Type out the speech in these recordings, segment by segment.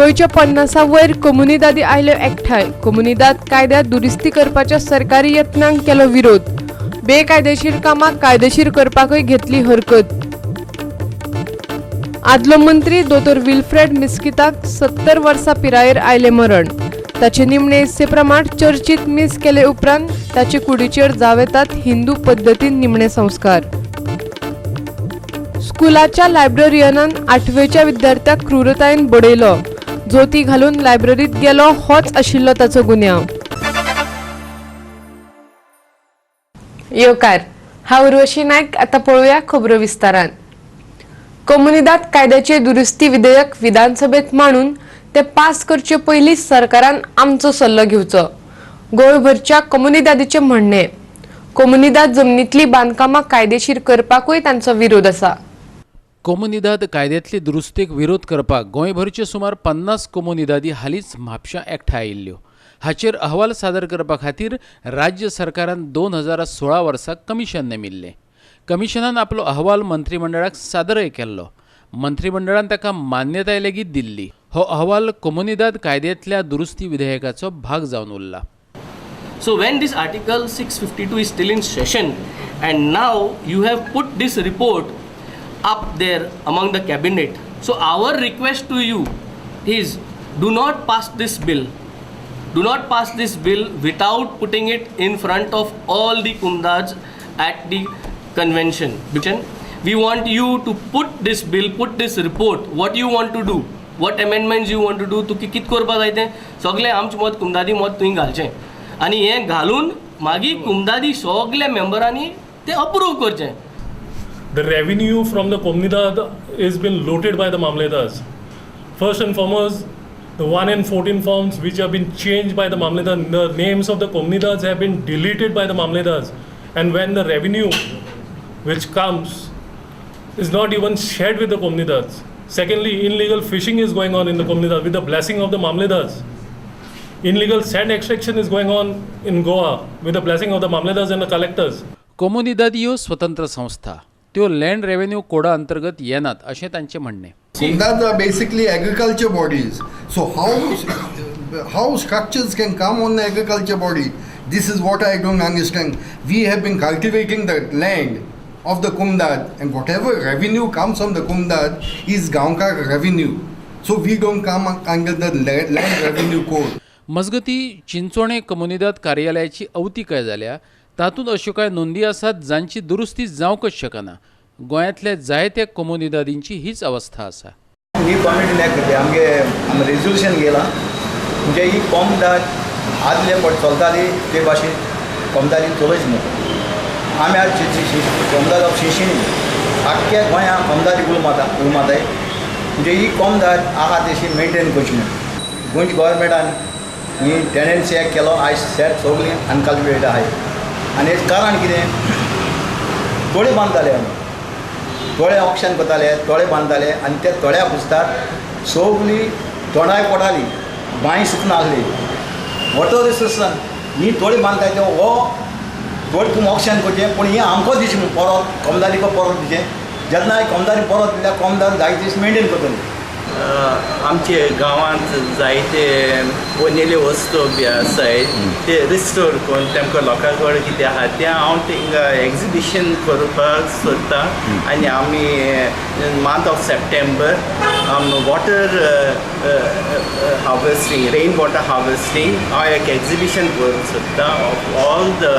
गोंयच्या 50 वयर कोमुनिदादी आयल्यो एकठांय. कोमुनिदाद कायद्यात दुरुस्ती करपाच्या सरकारी यत्नांक केलो विरोध. बेकायदेशीर कामां कायदेशीर करपाकय घेतली हरकत. आदलो मंत्री दोतोर विल्फ्रेड मिस्किताक 70 वर्सां पिरायेर आयलें मरण. ताचे निमणे इत्से प्रमाण चर्चीत मीस केले उपरांत ताचे कुडीचेर जावं येतात हिंदू पद्दतीन निमणे संस्कार. स्कुलाच्या लायब्ररियनान 8वेच्या विद्यार्थ्याक क्रुरतायेन बडयलो. जोती घालून लायब्ररीत गेलो होच आशिल्लो ताचो गुन्यांव. येवकार, हांव उर्वशी नायक. आतां पळोवया खबरो विस्तारान. कोमुनिदाद कायद्याचे दुरुस्ती विधेयक विधानसभेत मांडून ते पास करचे पयलीं सरकारान आमचो सल्लो घेवचो, गोंयभरच्या कोमुनिदादीचें म्हणणें. कोमुनिदाद जमनींतलीं बांदकामां कायदेशीर करपाकूय तांचो विरोध आसा. कोमुनिदाद कायद्यांतली दुरुस्तीक विरोध करपाक गोंयभरच्यो सुमार 50 कोमुनिदादी हालींच म्हापशां एकठांय आयिल्ल्यो. हाचेर अहवाल सादर करपा खातीर राज्य सरकारान 2016 वर्सा कमिशन नेमिल्लें. कमिशनान आपलो अहवाल मंत्रीमंडळाक सादरय केल्लो. मंत्रीमंडळान ताका मान्यताय लेगीत दिल्ली. हो अहवाल कोमुनिदाद कायद्यांतल्या दुरुस्ती विधेयकाचो भाग जावन उरला. So when this article 652 is still in session and now you have put this report up there among the cabinet. So our request to you is do not pass this bill. Do not pass this bill without putting it in front of all the Kumdads at the convention. We want you to put this bill, put this report, what you want to do, what amendments you want to do, तुका कित करपा जाय तें सगळें आमचें मत कुमदादी मत तुवें घालचें आनी हें घालून मागीर कुमदादी सगल्या मेंबरांनी तें अप्रूव करचें. The revenue from the Comunidad is been looted by the Mamledars. First and foremost, the 1 and 14 forms which have been changed by the Mamledar, the names of the Comunidades have been deleted by the Mamledars. And when the revenue which comes is not even shared with the Comunidades. Secondly, illegal fishing is going on in the Comunidad with the blessing of the Mamledars. Illegal sand extraction is going on in Goa with the blessing of the Mamledars and the collectors. कोमुनिदादी ह्यो स्वतंत्र संस्था, त्यो land revenue कोडा अंतर्गत येनात अशें तांचें म्हणणें. Comunidades are basically agriculture bodies. So how structures can come on the agriculture body? This is what I don't understand. We have been cultivating the land of the Kumdad, and whatever revenue comes from the Kumdad is Gaonkar revenue. So we don't come under the land revenue code. मजगती, चिंचोणे कोमुनिदाद कार्यालयाची अवतिकाय जाल्या. तातूंत अश्यो कांय नोंदी आसात जांची दुरुस्ती जावंकच शकना. गोंयांतल्या जायत्या कोमुनिदादींची हीच अवस्था आसा. ही कम्युनिटी करते आमगे आमी रेजोल्युशन गेला म्हणजे ही कोमदाद आदले पट चलताली ते भाशेन कोमदादीन चलयच न्हू. आमी आज कोमदाद ऑफ शिंशिणी आख्ख्या गोंया कोमदादी उल माता उल माताय. म्हणजे ही कोमदाद आहा तशी मेंटेन करची न्हू. गोंयच्या गोवोरमेंटान ही टेनन्सी एक्ट केलो. आयज शेत सगळीं अनकल्टिवेटेड आहाय आनी हें कारण कितें? तोडे बांदताले आमी, तोळे ऑक्शन करताले, तोळे बांदताले आनी ते तोळ्या पुजतात सगळी तोंडाय पडटाली, बांय सुकनासली, वॉटर रिसोर्सान ही तोळी बांदताय ते हो तोळी तुमी ऑक्शन करचें, पूण हें आमकां दिवचें न्हू परत, कोमदारीको परत दिवचें. जेन्ना कोमदारी परत दिल्यार कोमदार जाय दीस मेंटेन करतली. आमचे गांवांत जायते पोनेले वस्तू बी आसाय, ते रिस्टोर करून तेमकां लोकां कडेन कितें आहा तें हांव थिंगा एग्जिबिशन करपाक सोदतां. आनी आमी month of September water harvesting, rain water harvesting हांव एक एग्जिबिशन करूंक सोदतां of all the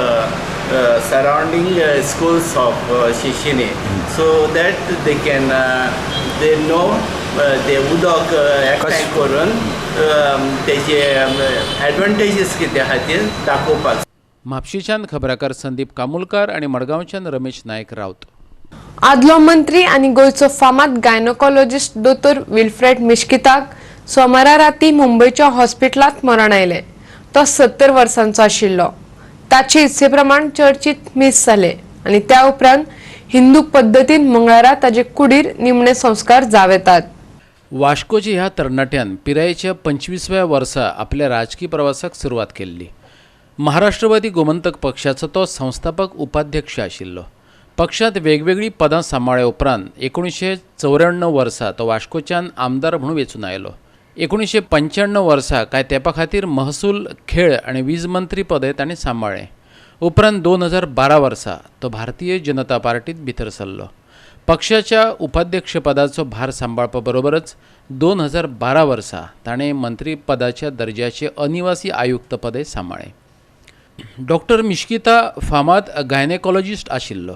surrounding schools of Shisini so that they can they know ते उदक एकठांय करून तेजे एडवांटेजीस कितें आहा ते दाखोवपाक. म्हापशेच्यान खबराकार संदीप कामुलकार आनी मडगांवच्यान रमेश नायक राऊत. आदलो मंत्री आनी गोंयचो फामाद गायनोकॉलॉजिस्ट दोतोर विल्फ्रेड मिश्किताक सोमारा राती मुंबयच्या हॉस्पिटलांत मरण आयलें. तो 70 वर्सांचो आशिल्लो. ताचे इत्सेप्रमाण चर्चीत मीस जालें आनी त्या उपरांत हिंदू पद्दतीन मंगळारा ताजे कुडीर निमणे संस्कार जावं येतात. वास्कोच्या ह्या तरणाट्यान पिरायेच्या 25व्या वर्सा आपल्या राजकी प्रवासाक सुरवात केल्ली. महाराष्ट्रवादी गोमंतक पक्षाचो तो संस्थापक उपाध्यक्ष आशिल्लो. पक्षांत वेगवेगळीं पदां सांबाळ्या उपरांत 1994 वर्सा तो वास्कोच्यान आमदार म्हणून वेंचून आयलो. 1995 वर्सा कांय तेंपा खातीर महसूल, खेळ आनी वीज मंत्री पदय ताणें सांबाळ्ळें. उपरांत 2012 वर्सा तो भारतीय जनता पार्टीत भितर सरलो. पक्षाच्या उपाध्यक्षपदाचो भार सांबाळपा बरोबरच 2012 वर्सा ताणें मंत्रीपदाच्या दर्जाचे अनिवासी आयुक्त पदय सांबाळ्ळें. डॉक्टर मिश्किता फामाद गायनेकॉलॉजिस्ट आशिल्लो.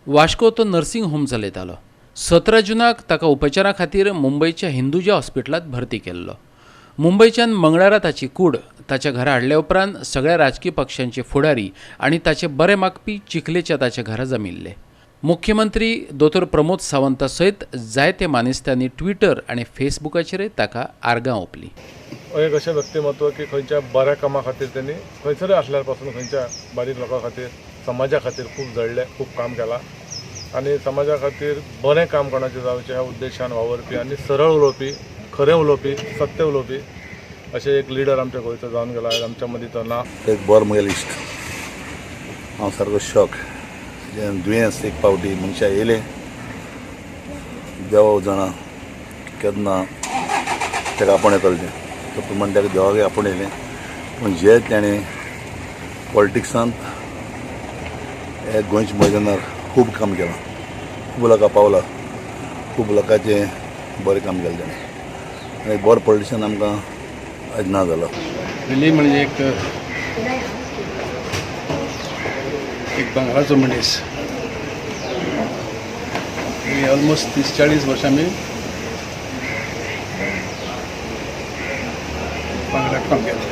वास्को तो नर्सिंग होम चलयतालो. 17 जुनाक ताका उपचारा खातीर मुंबयच्या हिंदुजा हॉस्पिटलांत भरती केल्लो. मुंबयच्यान मंगळारा ताची कूड ताच्या घरा हाडल्या उपरांत सगळ्या राजकी पक्षांचे फुडारी आनी ताचे बरे मागपी चिखलेच्या ताच्या घरा जमिल्ले. मुख्यमंत्री दोतोर प्रमोद सावंता सयत जायते मानेस्तांनी ट्विटर आनी फेसबुकाचेरय ताका आर्गां ओंपली. एक अशें व्यक्तिमत्व की खंयच्या बऱ्या कामा खातीर तेणी खंयसरूय आसल्यार पासून खंयच्या बारीक लोकां खातीर, समाजा खातीर खूब झडले, खूब काम केलां आनी समाजा खातीर बरें काम कोणाचें जावचें ह्या उद्देशान वावरपी आनी सरळ उलोवपी, खरें उलोवपी, सत्य उलोवपी अशें एक लिडर आमच्या गोंयचो जावन गेला. आयज आमच्या मदीं तो ना. एक बरो म्हगेलो इश्ट, हांव सारको शॉक. दुयेंस एक पावटी मनशां येयलें, देवा जाणा केन्ना ताका आपोवणें येतलें तें, तो प्रमाण ताका देवाकय आपोवणें येयलें. पूण जे ताणें पॉलिटिक्सांत हे गोंयच्या मैदानार खूब काम केलां, खूब लोकां पावला, खूब लोकांचें बरें काम केलें ताणें आनी एक बरो पॉलिटिशन आमकां आयज ना जालो. विली म्हणजे एक भांगराचो मनीस. ऑलमोस्ट 30-40 वर्सां आमी भांगराक काम केलें.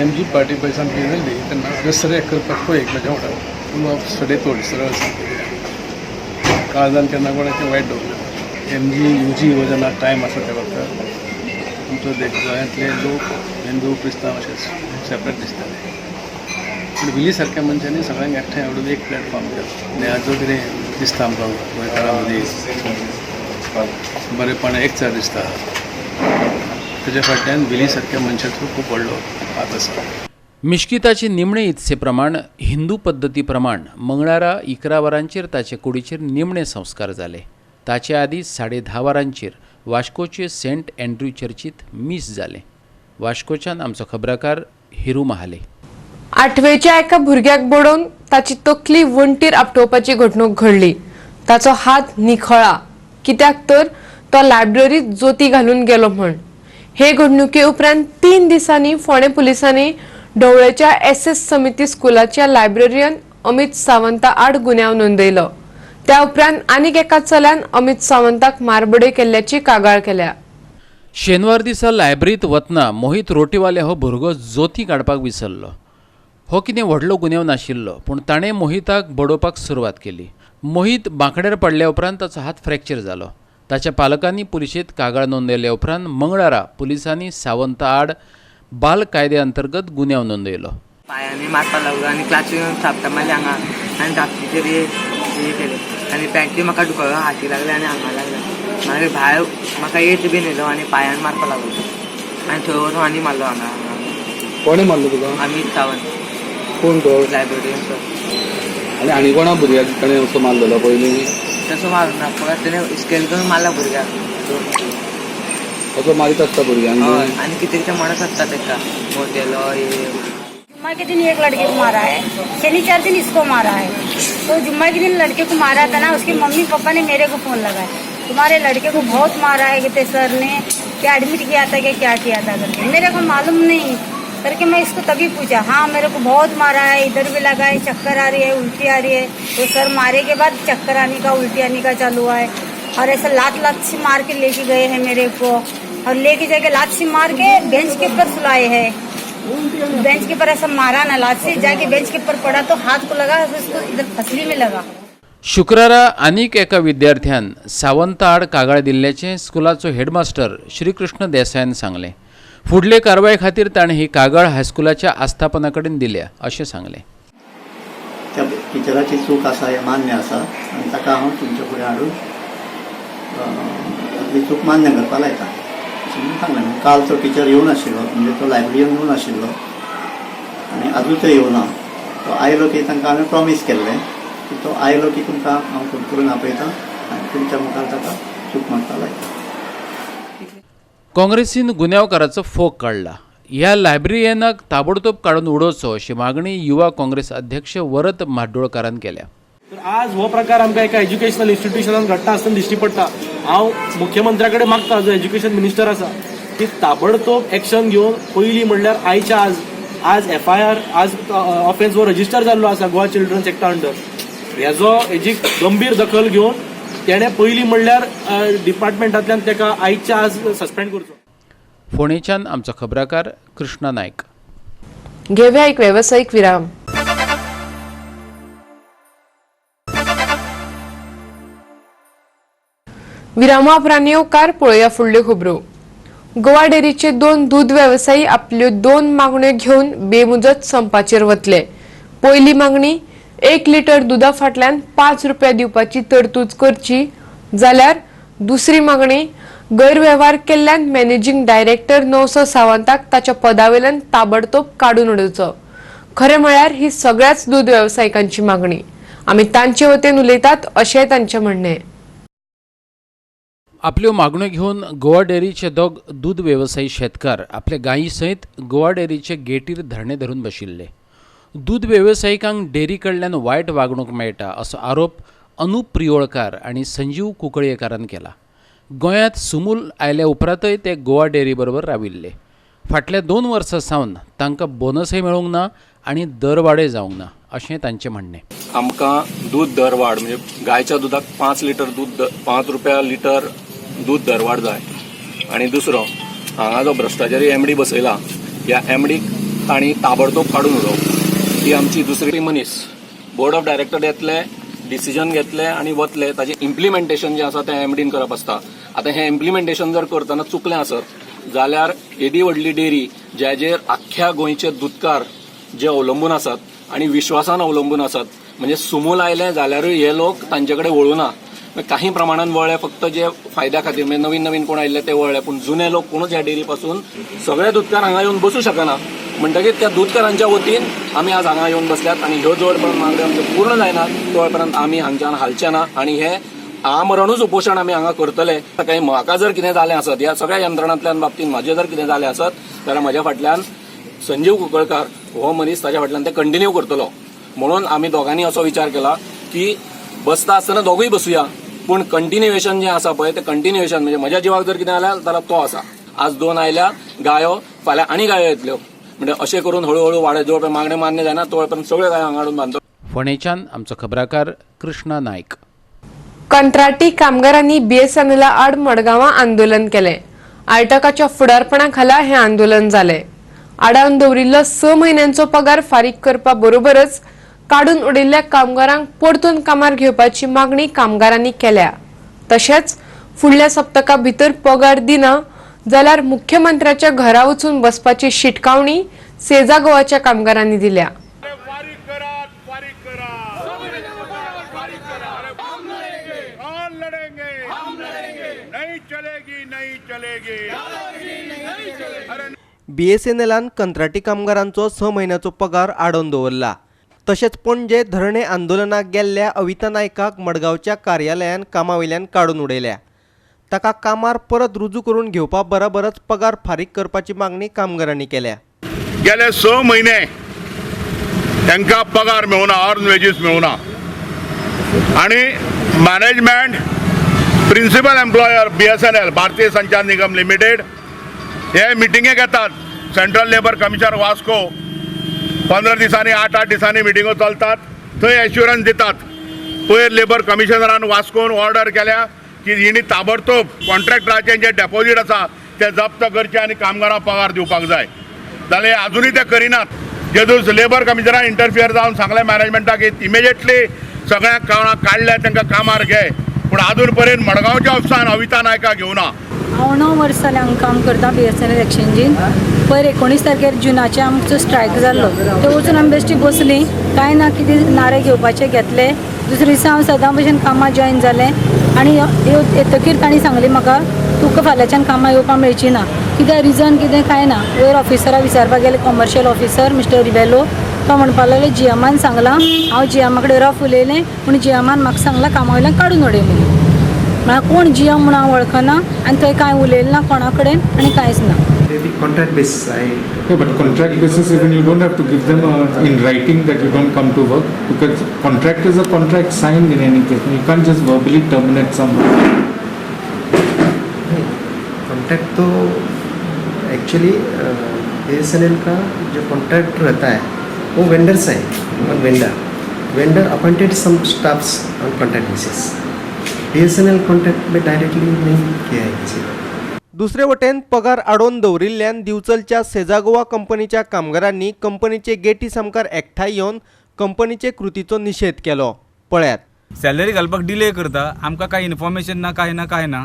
एम जी पार्टी पयस आमची जाल्ली तेन्ना दुसरें करपाक पळय एक म्हज्या वांगडा, पूण सडे तोड सरळ सामकें काळजान केन्ना कोणाचें वायट दवरलें. एम जी you जी हो जेन्ना टायम आसा त्या वखतार आमचो गोंयांतले लोक हिंदू क्रिस्तांव अशे सेपरेट दिसताले, पूण विली सारक्या मनशांनी सगळ्यांक एकठांय हाडून एक प्लॅटफॉर्म केलो. आनी आज जो कितें दिसता आमकां गोंयकारां मदीं बरेपण एकचार दिसता, ताच्या फाटल्यान विली सारक्या मनशाचो खूब व्हडलो हात आसा. मिश्किताचे निमणे इत्से प्रमाण हिंदू पद्दती प्रमाण मंगळारा 11 वरांचेर ताचे कुडीचेर निमणे संस्कार जाले. ताचे आदीं 10:30 वरांचेर वास्कोचे सेंट एन्ड्रू चर्चीत मीस जालें. वास्कोच्यान आमचो खबराकार हिरू महाले. आठवेच्या एका भुरग्याक बडोवन ताची तकली वणटीर आपटोवपाची घडणूक घडली. ताचो हात निखळा, कित्याक तर तो लायब्ररीत जोती घालून गेलो म्हण. हे घडणुके उपरांत 3 दिसांनी फोंडें पुलिसांनी ढवळेच्या एस एस समिती स्कुलाच्या लायब्ररियन अमित सावंता आड गुन्यांव नोंदयलो. त्या उपरांत आनीक एका चल्यान अमित सावंताक मारबडय केल्ल्याची कागाळ केल्या. शेनवार दिसा लायब्ररीत वतना मोहित रोटीवाले हो भुरगो जोती काडपाक विसरलो. हो कितें व्हडलो गुन्यांव नाशिल्लो, पूण ताणें मोहिताक बडोवपाक सुरवात केली. मोहित बांकड्यार पडल्या उपरांत ताचो हात फ्रॅक्चर जालो. ताच्या पालकांनी पुलिशेंत कागाळ नोंदयल्या उपरांत मंगळारा पुलिसांनी सावंता आड बाल कायद्या अंतर्गत गुन्यांव नोंदयलो. पायांनी मारपाक लागलो आनी क्लासीन थापटा मारली हांगा आनी धापटीचेर हे केले आनी पॅन्टी म्हाका धुकलो, हाती लागले आनी हांगा लागले. मागीर भायर म्हाका येत बीन येयलो आनी पांयान मारपाक लागलो आनी थंय वचून आनी मारलो हांगा. कोणें मारलो तुका? अमित सावंत. कोण तो? Librarian sir. आनी आनी कोणा भुरग्याक ताणें असो मारलेलो पयलीं? तसो मारूं ना, फकत तेणें स्केल करून मारला भुरग्याक. असो मारीत आसता भुरग्यांक? हय, आनी कितें कितें म्हणत आसता ताका मोटेलो हे. जुम्मा के दिन एक लड़के को मारा है, शनिचर दिन इसको मारा है. तो जुम्मा के दिन लड़के को मारा था ना, उसके मम्मी पापा ने मेरे को फोन लगाया, तुम्हारे लड़के को बहुत मारा है कहते सर ने, क्या एडमिट किया था क्या क्या किया था करके. मेरे को मालूम नहीं करके मैं इसको तभी पूछा, हाँ मेरे को बहुत मारा है, इधर भी लगा है, चक्कर आ रही है, उल्टी आ रही है. तो सर मारे के बाद चक्कर आने का, उल्टी आने का चालू हुआ है और ऐसे लात लात से मार के लेके गए हैं मेरे को और लेके जाके लात से मार के बेंच के ऊपर सुलाए हैं. बेंच के ऊपर ऐसा मारा ना लात से, जाके बेंच के ऊपर पड़ा तो हाथ को लगा, उसको इधर फसली में लगा. शुक्रारा आनीक एका विद्यार्थ्यान सावंता आड कागाळ दिल्ल्याचें स्कुलाचो हेडमास्टर श्रीकृष्ण देसायान सांगलें. फुडले कारवाये खातीर ताणें ही कागाळ हायस्कुलाच्या आस्थापना कडेन दिल्या अशें सांगलें. त्या टिचराची चूक आसा हें मान्य आसा आनी ताका हांव तुमच्या फुडें हाडून आपली चूक मान्य करपाक लायता अशें म्हणून सांगलें. काल तो टिचर येवनाशिल्लो, म्हणजे तो लायब्ररीयन येवनाशिल्लो आनी आजूय तो येवना. तो आयलो की तांकां हांवें प्रॉमीस केल्लें की तो आयलो की तुमकां हांव फोन करून आपयता आनी तुमच्या मुखार ताका चूक मागपाक लायता. काँग्रेसीन गुन्यांवकाराचो फोग काडला. ह्या लायब्ररियनाक ताबडतोब काडून उडोवचो अशी मागणी युवा काँग्रेस अध्यक्ष वरद म्हाड्डोळकारान केल्या. तर आज हो प्रकार आमकां एका एज्युकेशनल इन्स्टिट्युशनान घडटा आसतना दिश्टी पडटा. हांव मुख्यमंत्र्या कडेन मागता, जो एज्युकेशन मिनिस्टर आसा, की ताबडतोब एक्शन घेवन पयलीं म्हणल्यार आयच्या आज आज एफआयआर आज ऑफेन्स हो रजिस्टर जाल्लो आसा गोवा चिल्ड्रन्स एक्टा अंडर, हेजो हेजी गंभीर दखल घेवन तेणें पयलीं म्हणल्यार डिपार्टमेंटांतल्यान ताका आयच्या आज सस्पेंड करचो. फोंडेच्यान आमचो खबराकार कृष्णा नायक. घेवया एक वेवसायीक विराम. विरामा उपरांत येवकार पळोवया फुडल्यो खबरो. गोवा डेअरीचे 2 दूध वेवसायी आपल्यो 2 मागण्यो घेवन बेमुजत संपाचेर वतले. पयली मागणी 1 लिटर दुदा फाटल्यान 5 रुपया दिवपाची तरतूद करची, जाल्यार दुसरी मागणी गैरवेव्हार केल्ल्यान मॅनेजिंग डायरेक्टर नवसो सावंताक ताच्या पदावेल्यान ताबडतोब काडून उडोवचो. खरें म्हळ्यार ही सगळ्याच दूध वेवसायिकांची मागणी. आमी तांचे वतीन उलयतात अशेंय तांचें म्हणणें. आपल्यो मागण्यो घेवन गोवा डेअरीचे दोग दूद वेवसायी शेतकार आपल्या गायी सयत गोवा डेअरीचे गेटीर धरणे धरून बशिल्ले. दूद वेवसायिकांक डेअरी कडल्यान वायट वागणूक मेळटा असो आरोप अनुप प्रियोळकार आनी संजीव कुंकळयेकारान केला. गोंयांत सुमूल आयल्या उपरांतय ते गोवा डेअरी बरोबर राविल्ले. फाटल्या 2 वर्सां सावन तांकां बोनसय मेळूंक ना आनी दरवाडय जावंक ना अशें तांचें म्हणणें. आमकां दूद दरवाड म्हणजे गायच्या दुदाक 5 लिटर दूद 5 रुपया लिटर दूद दरवाड जाय. आनी दुसरो हांगा जो भ्रश्टाचारी एमडी बसयला ह्या एमडीक तांणी ताबडतोब काडून उडोवप ही आमची दुसरी मनीस. बोर्ड ऑफ डायरेक्टर येतले, डिसिजन घेतले आनी वतले, ताजें इम्प्लिमेंटेशन जें आसा तें एमडीन करप आसता. आतां हें इम्प्लिमेंटेशन जर करतना चुकलें आसत जाल्यार येदी व्हडली डेअरी ज्याचेर आख्ख्या गोंयचे दुदकार जे अवलंबून आसात आनी विश्वासान अवलंबून आसात, म्हणजे सुमूल आयलें जाल्यारूय हे लोक तांचे कडेन वळुना, काही प्रमाणान वळ्ळे फक्त जे फायद्या खातीर, म्हणजे नवीन नवीन कोण आयिल्ले ते वळ्ळे, पूण जुने लोक कोणूच ह्या डेअरी पासून सगळे दुदकार हांगा येवन बसूं शकना. म्हणटकीर त्या दुदकारांच्या वतीन आमी आज हांगा येवन बसल्यात आनी ह्यो जोड पर्यंत मागण्यो आमच्यो पूर्ण जायना तो पर्यंत आमी हांगच्यान हालचे ना आनी हे आमरणूच उपोशण आमी हांगा करतले. काही म्हाका जर कितें जालें आसत ह्या सगळ्या यंत्रणांतल्यान बाबतींत म्हाजें जर कितें जालें आसत जाल्यार म्हज्या फाटल्यान संजीव कुंकळकार हो मनीस ताज्या फाटल्यान ते कंटिन्यू करतलो. म्हणून आमी दोगांनी असो विचार केला की बसता आसतना दोगूय बसुया, पूण कंटिन्युएशन जें आसा पळय तें कंटिन्युएशन म्हणजे म्हज्या जिवाक जर कितें जालें जाल्यार तो आसा. आज 2 आयल्या गायो, फाल्यां आनी गायो येतल्यो, म्हणजे अशें करून हळूहळू वाडत जो पर्यंत मागणें मान्य जायना तो पर्यंत सगळ्यो गायो हांगा हाडून बांदतलो. फोंडेच्यान आमचो खबराकार कृष्णा नायक. कंत्राटी कामगारांनी बीएसएनएला आड मडगांवां आंदोलन केलें. आयटकाच्या फुडारपणा खाला हें आंदोलन जालें. आडावन दवरिल्लो 6 म्हयन्यांचो पगार फारीक करपा बरोबरच काडून उडयिल्ल्या कामगारांक परतून कामार घेवपाची मागणी कामगारांनी केल्या. तशेंच फुडल्या सप्तका भितर पगार दिना जाल्यार मुख्यमंत्र्याच्या घरा वचून बसपाची शिटकावणी सेजा गोवाच्या कामगारांनी दिल्या. बीएसएनएलान कंत्राटी कामगारांचो 6 म्हयन्याचो पगार आडोवन दवरला. तशेंच पणजे धरणे आंदोलनाक गेल्ल्या अविता नायकाक मडगांवच्या कार्यालयान कामावयल्यान काडून उडयल्या. ताका कामार परत रुजू करून घेवपा बराबरच पगार फारीक करपाची मागणी कामगारांनी केल्या. गेले 6 म्हयने तांकां पगार मेळना, अर्न वेजीस मेळना आनी management principal employer BSNL Bharatiya Sanchar Nigam limited हे मिटिंगेक येतात. सेंट्रल लेबर कमिशनर वास्को 15 दिसांनी 8-8 दिसांनी मिटिंगो चलतात, थंय एश्युरन्स दितात. पयर लेबर कमिशनरान वास्कोन ऑर्डर केल्या की हिणी ताबडतोब कॉन्ट्रॅक्टराचें जें डेपोजीट आसा तें जप्त करचें आनी कामगारांक पगार दिवपाक जाय. जाल्यार आजुनूय ते करिनात. जेदूस लेबर कमिशनरान इंटरफियर जावन सांगलें मॅनेजमेंटाक की इमिजिएटली सगळ्यांक काडल्या तांकां कामार घे, पूण आजून पर्यंत मडगांवच्या ऑफिसान अविता नायका घेवना. हांव 9 वर्सां जालें हांगा काम करता बीएसएनएल एक्सचेंजीन. पयर 19 तारखेर जुनाचे आमचो स्ट्रायक जाल्लो, ते वचून आमी बेश्टी बसली, कांय ना कितें नारे घेवपाचे घेतले. दुसरे दिसा हांव सदां भशेन कामां जॉयन जालें आनी येतकीर तांणी सांगलें म्हाका तुका फाल्यांच्यान कामां येवपाक मेळची ना. कित्याक रिजन कितें कांय ना. वयर ऑफिसराक विचारपाक गेलें, कॉमर्शियल ऑफिसर मिस्टर रिबेलो, तो म्हणपाक लागलो जीएमान सांगलां. हांव जीएमा कडेन रफ उलयलें, पूण जीएमान म्हाका सांगलां कामा वयल्यान काडून उडय म्हणून. म्हळ्यार कोण जी एम म्हणून हांव वळखना आनी थंय कांय उलयलें ना कोणा कडेन आनी कांयच ना. Contract basis. Yeah, but contract basis, even you don't have to give them in writing that you don't come to work, because contract is a contract signed in any case. You can't just verbally terminate someone. Contract तो actually BSNL का जो contract रहता है वो vendor Se Hai. Vendor appointed some staffs on contract basis. BSNL contract में directly नहीं किया है किसी को. दुसरे वटेन पगार आडोवन दवरिल्ल्यान दिवचलच्या सेजागोवा कंपनीच्या कामगारांनी कंपनीचे गेटी सामकार एकठांय येवन कंपनीचे कृतीचो निशेध केलो. पळयात. सॅलरी घालपाक डिले करता, आमकां कांय इन्फॉर्मेशन ना, कांय ना, कांय ना.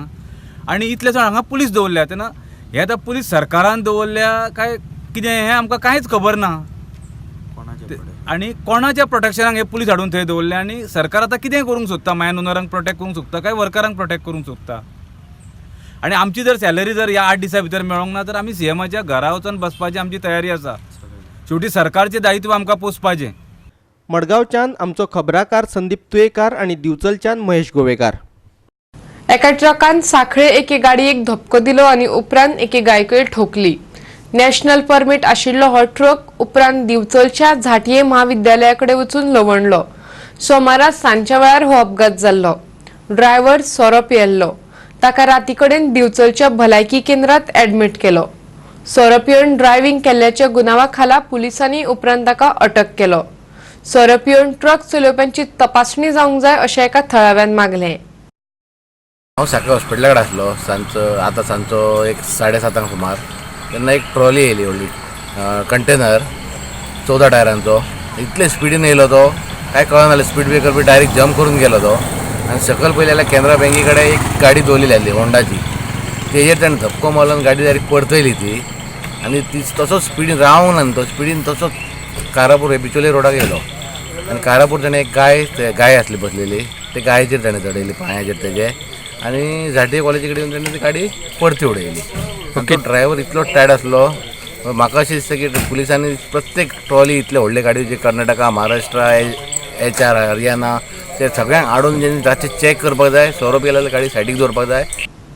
आनी इतले चड हांगा पुलीस दवरल्या तेन्ना हे आतां पुलीस सरकारान दवरल्या काय कितें हें आमकां कांयच खबर ना. आनी कोणाच्या प्रोटेक्शनाक हे पुलीस हाडून थंय दवरले आनी सरकार आतां कितें करूंक सोदता, मायन ओनरांक प्रोटेक्ट करूंक सोदता काय वर्करांक प्रोटेक्ट करूंक सोदता? आनी आमची जर सॅलरी जर ह्या 8 दिसां भितर मेळोंक ना तर आमी सीएमाच्या घरा वचून बसपाची आमची तयारी आसा. शेवटी सरकारचें दायित्व आमकां पोसपाचें. मडगांवच्यान आमचो खबराकार संदीप तुयेकार आनी दिवचलच्यान महेश गोवेकार. एका ट्रकान साखळे एके गाडयेक धपको दिलो आनी उपरांत एके गायकूय ठोकली. नॅशनल परमीट आशिल्लो हो ट्रक उपरांत दिवचलच्या झांटये म्हाविद्यालया कडेन वचून लवणलो. सोमारा सांजच्या वेळार हो अपघात जाल्लो. ड्रायव्हर सोरो पियेल्लो. ताका राती कडेन दिवचलच्या भलायकी केंद्रात ऍडमिट केलो. सोरो पिवन ड्रायव्हिंग केल्ल्याच्या गुन्यांवा खाला पुलिसांनी उपरांत ताका अटक केलो. सोरो पिवन ट्रक चलोवप्यांची तपासणी जावंक जाय अशें एका थळाव्यान मागलें. हांव साखळे हॉस्पिटला कडेन आसलो सांजचो, आतां सांजचो एक 7:30 सुमार. तेन्ना एक ट्रॉली येयली व्हडली, कंटेनर 14 टायरांचो. इतले स्पिडीन येयलो तो काय कळना जालें, स्पीड ब्रेकर बी डायरेक्ट जंप करून गेलो तो. आनी सकयल पळयलें जाल्यार केनरा बँके कडेन एक गाडी दवरलेली आसली होंडाची, तेजेर ताणें धपको मारलो आनी गाडी डायरेक्ट परतयली ती. आनी ती तसोच स्पिडीन रावंक ना, तो स्पिडीन तसोच कारापूर बिचोले रोडाक येयलो. आनी कारापूर ताणें एक गाय आसली बसलेली, ते गायचेर ताणें चडयली पांयाचेर तेजे, आनी झांटये कॉलेजी कडेन ताणें ती गाडी परती उडयली. तो ड्रायव्हर इतलो टायर्ड आसलो. म्हाका अशें दिसता की पुलिसांनी प्रत्येक ट्रॉली इतले व्हडले गाडयो जे कर्नाटका, महाराष्ट्रा, HR, Haryana, ते सगळ्यांक आडोवन जेन्ना रातचे चॅक करपाक जाय. सोरो पियेलो जाल्यार गाडी सायडीक दवरपाक जाय.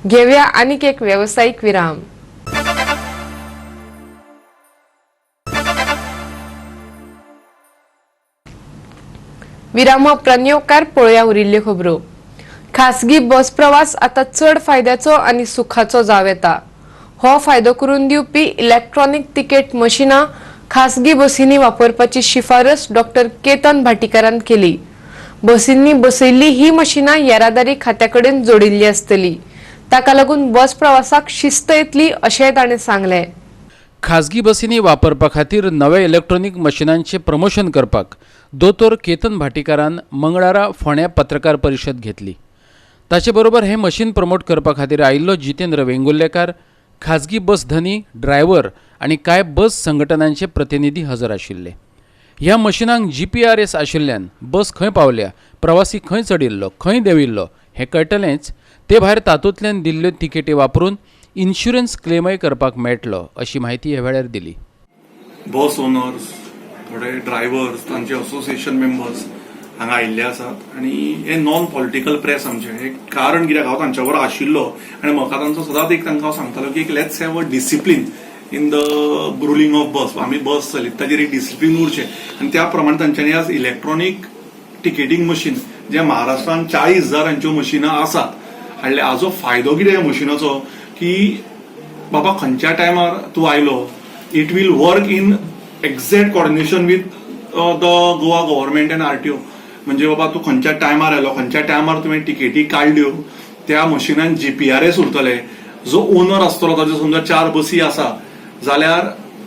घेवया आनीक एक वेवसायीक विराम. विरामा उपरांत येवकार पळोवया उरिल्ल्यो खबरो. खासगी बस प्रवास आतां चड फायद्याचो आनी सुखाचो जावं येता. हो फायदो करून दिवपी इलेक्ट्रॉनिक तिकेट मशिनां खासगी बसींनी वापरपाची शिफारस डॉक्टर केतन भाटीकारान केली. बसींनी बसयिल्ली ही मशिनां येरादारी खात्या कडेन जोडिल्ली आसतली. ताका लागून बस प्रवासाक शिस्त येतली अशेंय ताणें सांगलें. खासगी बसींनी वापरपा खातीर नव्या इलेक्ट्रॉनिक मशिनांचें प्रमोशन करपाक दोतोर केतन भाटीकारान मंगळारा फोंड्या पत्रकार परिशद घेतली. ताचे बरोबर हें मशीन प्रमोट करपा खातीर आयिल्लो जितेंद्र वेंगुर्लेकार, खाजगी बस धनी, ड्रायव्हर आनी कांय बस संघटनांचे प्रतिनिधी हजर आशिल्ले. ह्या मशिनांक GPRS आशिल्ल्यान बस खंय पावल्या, प्रवासी खंय चडिल्लो, खंय देंविल्लो हें कळटलेंच. ते भायर तातूंतल्यान दिल्ल्यो तिकेटी वापरून इन्शुरन्स क्लेमय करपाक मेळटलो अशी म्हायती ह्या वेळार दिली. बस ओनर्स, थोडे ड्रायव्हर्स, तांचे असोसिएशन मेंबर्स हांगा आयिल्ले आसात आनी हे नॉन पॉलिटिकल प्रेस आमचे. हे कारण कित्याक हांव तांच्या बरोबर आशिल्लो आनी म्हाका तांचो सदांच एक तांकां हांव सांगतालो की एक let's have a discipline in the ruling of bus. आमी बस चलयता ताजेर एक डिसिप्लीन उरचें आनी त्या प्रमाणे तांच्यांनी आज इलेक्ट्रॉनीक टिकेटींग मशीन जे महाराष्ट्रान 40,000 हांच्यो मशिनां आसात हाडले. हाजो फायदो कितें ह्या मशिनाचो की बाबा खंयच्या टायमार तूं आयलो, it will work in exact coordination with the Goa government and RTO. म्हणजे बाबा तूं खंयच्या टायमार आयलो, खंयच्या टायमार तुवें टिकेटी काडल्यो, त्या मशिनान GPRS उरतले. जो ओनर आसतलो ताज्यो समजा 4 बसी आसा जाल्यार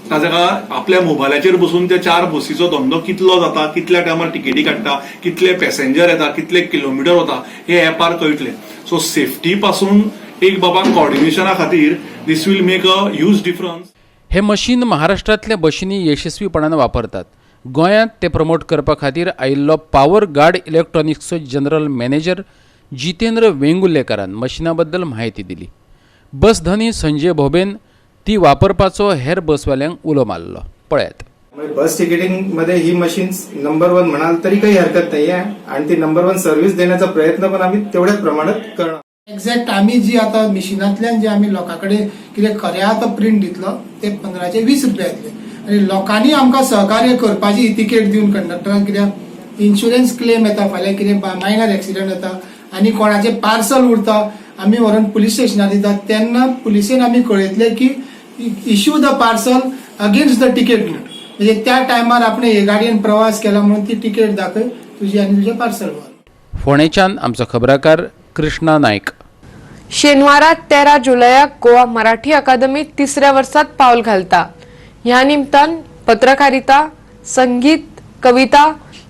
ताका आपल्या मोबायलाचेर बसून त्या 4 बसीचो धंदो कितलो जाता, कितल्या टायमार टिकेटी काडटा, कितले पॅसेंजर येता, कितले किलोमिटर वता हे एपार कळटले. सो सेफ्टी पासून एक बाबा कॉर्डिनेशना खातीर this will make a huge difference. हे मशीन महाराष्ट्रांतल्या बशींनी यशस्वीपणान वापरतात. गोंयांत ते प्रमोट करपा खातीर आयिल्लो पावर गार्ड इलेक्ट्रॉनिक्सचो जनरल मॅनेजर जितेंद्र वेंगुर्लेकारान मशिना बद्दल म्हायती दिली. बस धनी संजय भोबेन ती वापरपाचो हेर बसवाल्यांक उलो मारलो. पळयात. बस तिकिटिंग मध्ये ही मशीन्स नंबर 1 म्हणाल तरी काही हरकत नाही आहे आणि ती नंबर 1 सर्व्हिस देण्याचा प्रयत्न पण आम्ही तेवढ्याच प्रमाणात करणार. एक्झॅक्ट आमी जी आतां मिशिनांतल्यान जे आमी लोकां कडेन कितें खरें आतां प्रिंट दितलो ते 15 ते 20 रुपया येतले आनी लोकांनी आमकां सहकार्य करपाची ही तिकेट दिवन कंडक्टरांक, कित्याक इन्शुरन्स क्लेम येता, फाल्यां कितें मायनर एक्सिडंट जाता आनी कोणाचें पार्सल उरता, आमी व्हरून पुलीस स्टेशनार दितात तेन्ना पुलिसेन आमी कळयतले की issue the parcel against the ticket म्हणून, म्हणजे त्या टायमार आपणे हे गाडयेन प्रवास केला म्हणून ती तिकेट दाखय तुजी आनी तुजें पार्सल व्हर. फोंडेच्यान आमचो खबराकार कृष्णा नायक. शेनवारा 13 जुलयाक गोवा मराठी अकादमी तिसऱ्या वर्सात पावल घालता. ह्या निमतान पत्रकारिता, संगीत, कविता,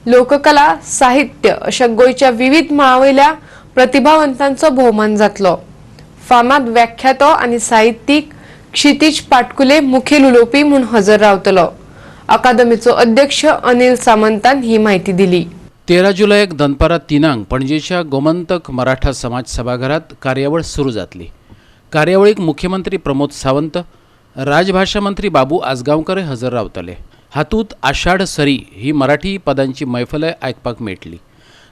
लोककला, साहित्य अशा गोंयच्या विविध मळावयल्या प्रतिभावंतांचो भोवमान जातलो. फामाद व्याख्यातो आनी साहित्यीक क्षितिज पाटकुले मुखेल उलोवपी म्हूण हजर रावतलो. अकादमीचो अध्यक्ष अनिल सामंतान ही म्हायती दिली. 13 जुलयाक दनपारां 3 पणजेच्या गोमंतक मराठा समाज सभाघरात कार्यावळ सुरू जातली. कार्यावळीक मुख्यमंत्री प्रमोद सावंत, राजभाषा मंत्री बाबू आजगांवकर हजर रावतले. हातूंत आषाढ सरी ही मराठी पदांची मैफलय आयकपाक मेळटली.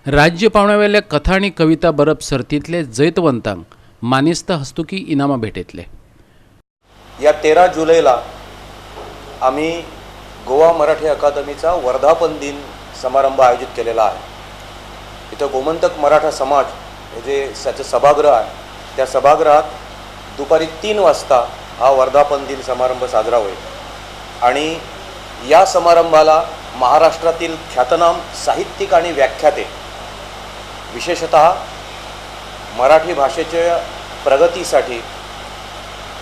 राज्य पावंड्यावेल्या कथा आनी कविता बरप सर्तींतले जैतवंतांक मानेस्त हस्तुकी इनामां भेटयतले. या 13 जुलैला आम्ही गोवा मराठी अकादमीचा वर्धापन दिन समारंभ आयोजित केलेला आहे. इथं गोमंतक मराठा समाज हे जे त्याचं सभागृह आहे त्या सभागृहात दुपारी 3 वाजता हा वर्धापन दिन समारंभ साजरा होईल आणि या समारंभाला महाराष्ट्रातील ख्यातनाम साहित्यिक आणि व्याख्याते, विशेषतः मराठी भाषेच्या प्रगतीसाठी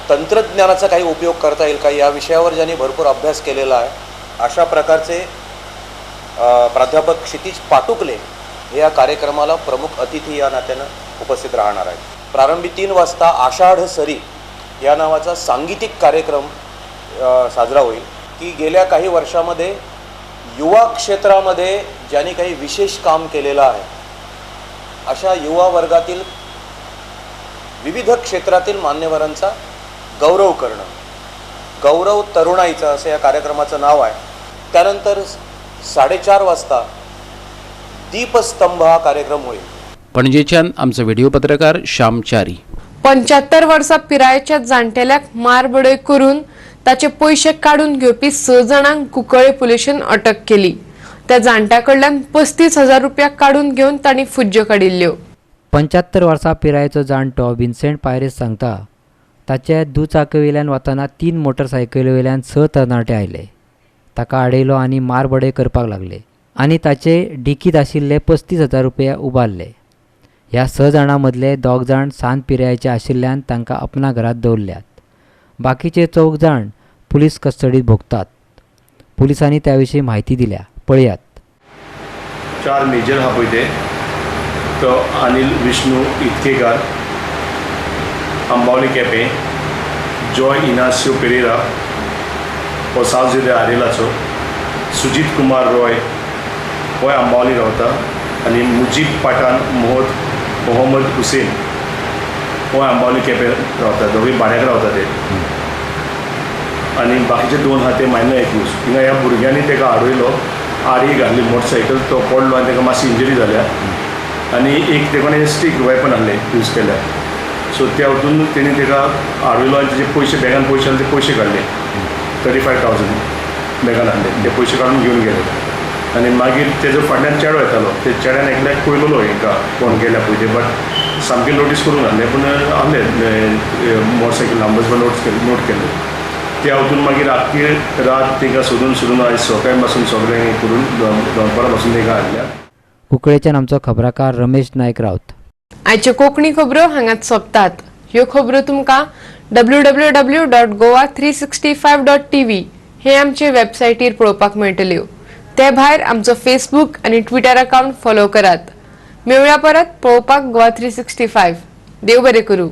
तंत्रज्ञानाचा काही उपयोग करता येईल का या विषयावर ज्यांनी भरपूर अभ्यास केलेला आहे अशा प्रकारचे प्राध्यापक क्षितिज पाटुकले हे या कार्यक्रमाला प्रमुख अतिथी या नात्यानं उपस्थित राहणार आहेत. प्रारंभी 3 वाजता आषाढ सरी या नावाचा सांगीतिक कार्यक्रम साजरा होईल. की गेल्या काही वर्षामध्ये युवा क्षेत्रामध्ये ज्यांनी काही विशेष काम केलेलं आहे अशा युवा वर्गातील विविध क्षेत्रातील मान्यवरांचा गौरव करणं, गौरव तरुणाईचा असं या कार्यक्रमाचं नाव आहे. त्यानंतर 4:30 वाजता दीपस्तंभ हा कार्यक्रम होईल. पणजेच्यान आमचो व्हिडिओ पत्रकार श्याम च्यारी. 75 वर्सां पिरायेच्या जाणटेल्याक मारबडय करून ताचे पयशे काडून घेवपी 6 जाणांक कुंकळे पुलिशेन अटक केली. त्या जाणट्या कडल्यान 35,000 रुपया काडून घेवन तांणी फुज्ज्यो काडिल्ल्यो. 75 वर्सां पिरायेचो जाणटो विन्सेंट पायरेस सांगता, ताचे दुचाकीवयल्यान वतना 3 मोटरसायकलीवयल्यान 6 तरणाटे आयले, ताका आडयलो आनी मारबडय करपाक लागले आनी ताचे डिकीत आशिल्ले 35,000 रुपया उबारले. ह्या 6 जाणां मदले 2 जाण सान पिरायेचे आशिल्ल्यान तांकां आपणा घरांत दवरल्यात. बाकीचे 4 जाण पुलीस कस्टडीत भोगतात. पुलिसांनी त्या विशीं म्हायती दिल्या, पळयात. 4 मेजर हा पळय ते, तो अनिल विष्णू इतकेकार, अंबावली केपें, जॉय इनासियो पेरेरा हो सावजिदे आरेलाचो, सुजीत कुमार रॉय होय अंबावली रावता आनी मुजीब पाठान मोहम्मद हुसेन होय अंबावली केपें रावता. दोगूय भाड्याक रावता ते आनी बाकीचे 2 आहा ते मायनर एक्यूज. हिंगा ह्या भुरग्यांनी ताका आडयलो, आडी घातली मोटरसायकल, तो पडलो आनी ताका मातशी इंजरी जाल्या आनी एक तेका स्टीक वेपन आहलें यूज केल्या. सो त्या वतून तेणी ताका आडयलो आनी तेजे पयशे बॅगान पयशे आसले ते पयशे काडले, 35,000 बॅगान आहले ते पयशे काडून घेवन गेले. आनी मागीर तेजो फाटल्यान चेडो येतालो, ते चेड्यान एकल्याक पळयलो हेंकां कोण गेल्या पळय ते, बट सामकें नोटीस करूंक नासलें पूण आहले मोटरसायकल नंबर्स पण नोट केले. त्या वतून मागीर आख्खी रात तांकां सोदून सोदून आयज सकाळी पासून सगळें करून दनपारां पासून तांकां हाडल्या. कुंकळेच्यान आमचो खबराकार रमेश नायक रावत. आयच्यो कोंकणी खबरो हांगाच सोंपतात. ह्यो खबरो तुमकां www.goa365.tv हे आमचे वेबसायटीर पळोवपाक मेळटल्यो. ते भायर आमचो फेसबूक आनी ट्विटर अकावंट फॉलो करात. मेळुया परत पळोवपाक गोवा 365. देव बरें करूं.